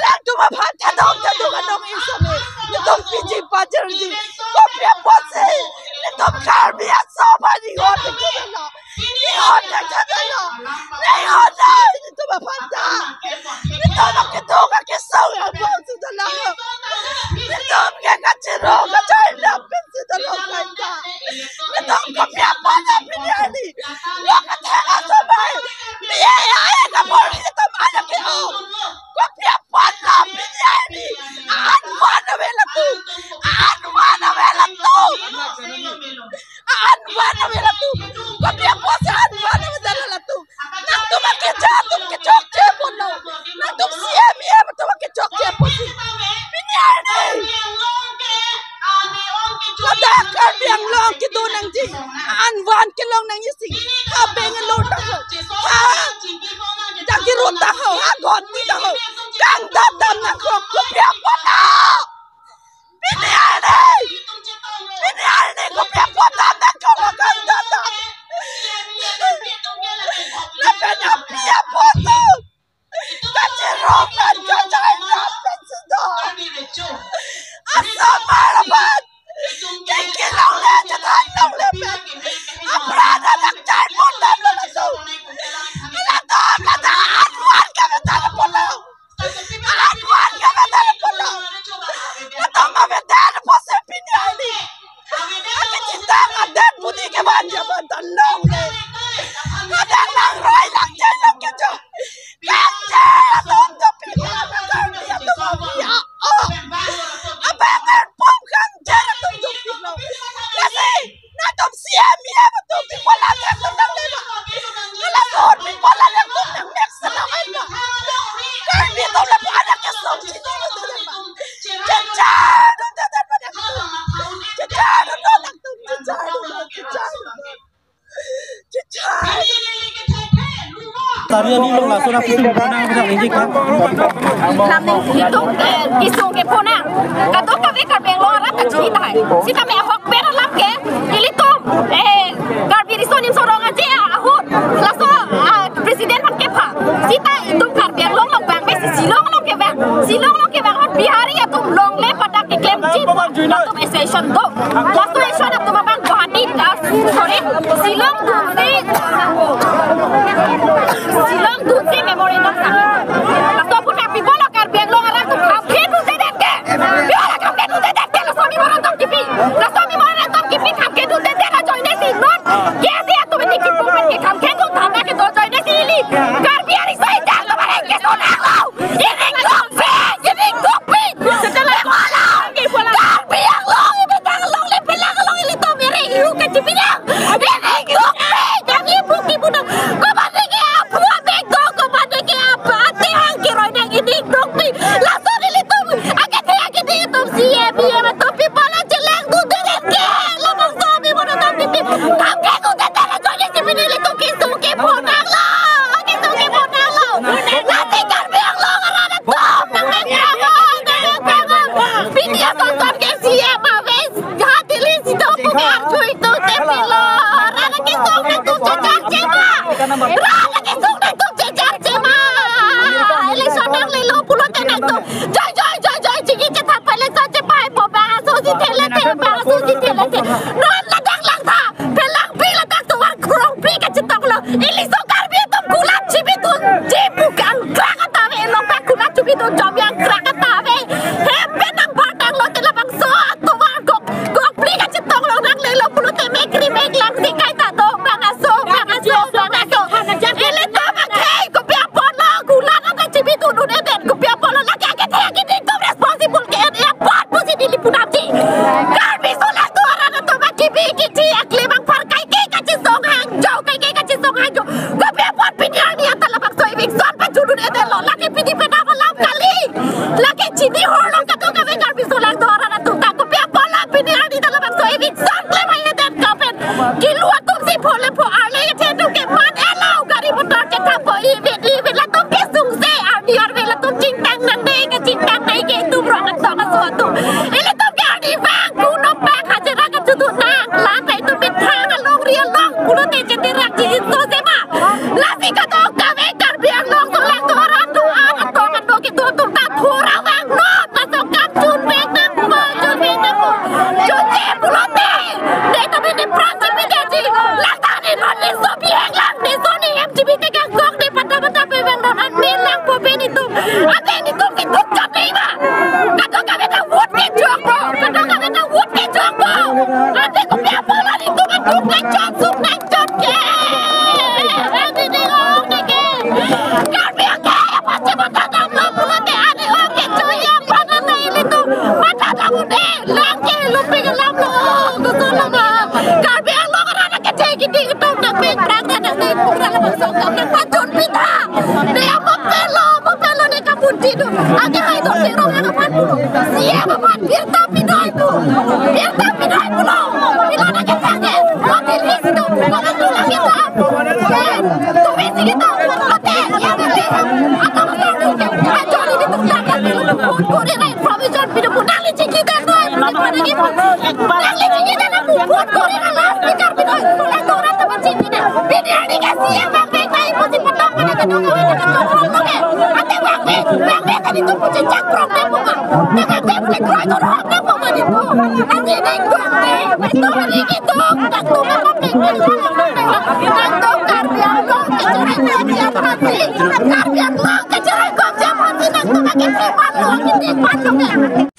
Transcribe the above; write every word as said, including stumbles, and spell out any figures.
Nangtum aphan thadok thadok anong isame. Nangtum piji pajarji. Kopi apotsi nangtum Karbi aso aphan inghon nangtum lo. Inghon nangtum lo. Inghon nangtum aphan ta. Nangtum lo kedo ka kesong abang sudah lo. Nangtum ke kachiro kachai dapin sudah lo kaita. Nangtum kopi apotsi pini arni. Lo kathang aso bai. Biaya ai kabor nangtum anak ke o. Kopi apot la pini arni. An van ave latum. An van ave latum. An van ave latum. Kopi apotsi an van ave latum. Nangtum akeja atum kechokche pulo. Nangtum C M, E M atum kechokche pusi. Pini arni. Ladak Karbi Anglong kedo nangji. An van kelong nangji si. Ha Bangalore ta ho. Ha Jagiroad ta ho. Ha Guwahati ta ho. Kangdam dam nangkok kopi apot lo. Pini arni. Pini arni kopi apot dam nangkok kangdam dam. Lapen api apot lo. Kachirong nang kachai nang pensido. Asomar aphan. Kiki longle, chethan longle pen. Apran anak chai pon dam lo laso. Latum, latum, an van kavedet apotlo. An van kavedet apotlo. Latum avedet apotsi pini arni. Ake chethan adet pudi kevan javan ta longle. Adet lang roi lang chai lang kecho. Kangcher atum dopiklo, kangcher atum dopiklo. Ya, oh. Abang erpom kangcher atum dopiklo. Lasi, nangtum C M, E M atum pi pola nangtum nanglema. Nangla sor pi pola nangtum nangmek selam aina. Karbi atum lapu anak kesong chini nangtum lema. Chechar atum tetan pada nangtum. Chechar atum nangtum, chechar atum, chechar atum. Tari ani lo laso na pusi puna kita ningje ka. Lam nangtum, eh, kesung ke puna. Kadokave Karbi Anglong arat kachini tahai. Sitame ahokpet alam ke, ilitum, eh, Karbi Riso Nimso Rong Aje ahut. Laso, ah, president aphan kepha. Sita itum Karbi Anglong along vangve si Shillong along kevang. Shillong along kevang ahut Bihari atum longle pada keklemji latum association do. Laso association atum abang Guwahati ta, sorry, Shillong dunsi, Shillong dunsi memorandum submit. Laso aphuthak pi pulo Karbi Anglong arat atum khamkhe dundedet ke. Pi pulo khamkhe dundedet ke, laso amemorandum kipi. Laso amemorandum kipi khamkhe dundedet ajoine si non. K S A atum ini kipu pen ke khamkhe dun thanda kedo ajoine si ili Karbi ariso ejang atum areng keso nanglo. Ining dukpik, ining dukpik. Setelah Karbi Anglong, ibe tang along, ibe tang along, ilitum iri iru kachipinang. Ining dukpik, kami bukti punang. Komat ke aphu abeg do, komat ke aphu ate hang kiroi nang ining dukpik. Laso ilitum, akethe akethe atum C M, E M atum pi pola chelang dundedet ke. Labangso pi pola dundedet. Khamkhe dundedet ajoine si pini ilitum kesung kepho nanglo. Kesung kepho nanglo. Lasi Karbi Anglong arat atum nangmek nanglo, nangmek nanglo. Pini asonson ke C M ave. Jahati li sito puke arjui tu tepilo. Rana kesung nangtum chechar chema. Rana kesung nangtum chechar chema. Election nanglelo pulote nangtum joi joi joi joi chingki chethan pale sa chepai po bang aso si thelethe, bang aso si thelethe. Non ladak langtha. Phelangpi ladak tovar krongpi kachetonglo. Iliso Karbi atum kulat chibidunji pu angkrak atave, elong pen kulat chibidun jom angkrak atave. Hem pen nangbar tanglote labangso atovar kok, kokpli kachetonglo nanglelo pulote mekri meklang si kaita do bang aso, bang aso, bang aso. Ilitum akhei kopi apotlo kulat ata chibidun un'edet, kopi apotlo lake akethe akethe atum responsible ke-en apot pusi neli punamji. Karbi solangdo arat atum akibi kiti aklem angpar kaike kachesong hangjo, kaike kachesong hangjo. Kopi apot pini arni anta labangso eviction pajut un'edetlo, lake pini penang alam kali. Lake chini horlo kadokave Karbi solangdo arat atum ta, kopi apotlo pini arni ta labangso eviction klem un'edet kapen. Kilu atum si phole pho arle kethe atum ke man elo gari motor chethapo, ivet ivet latum kesungse arni arve latum chingtang nangne, kachingtang nai ke itum rong atong aso atum. Ilitum ke arni vang kuno pang hajira kachudun nang, lata itum methang alongri along pulote cheterak ji inso sema. Lasi kadokave Karbi Anglong solangdo arat atum an atong ano ke do atum ta thur Suk nangchot, suk nangchot ke. Ani dei ong dei ke. Karbi akhei aphan chepathandamlo pulote ani ong ke choyang panan na ilitum. Matha dam un-e, lang ke lupik alam lo. Kusul lo ma. Karbi Anglong arat ke chai kidi ketok nangpek prang na nangpek pura labangso atum nangpachun pitha. Dei amo pelo, amo pelo ne kapunji do. Ake hai do serong ang aphan pulo. C M aphan birta pidoi pu. Birta pidoi pulo. Pilo na ke thang ke. Mati list do. Mati list do. Mati list do. Mati ya mati. Atau mati do. Ajo ni di tukang kan pilo. Kori na information pido pu. Nangli chingki dan do. Nangli chingki dan pu. Kori na last speaker pido. Kori na orang teman chingki dan. Pidi ani ke C M bang bang bang. Pusi potong pada kedua kawin dengan orang. Ate bang bang. Bang bang tadi tu pusi cak prok deh puma. Dengan dia punya keluar tu roh deh puma di pu. Ani deng dong deh. Itu hari itu. Tak tu apa bang bang. Tak tu Karbi Anglong kecil. Karbi Anglong kecil. Kau jangan sih nak tu makin cepat lu. Makin cepat lu.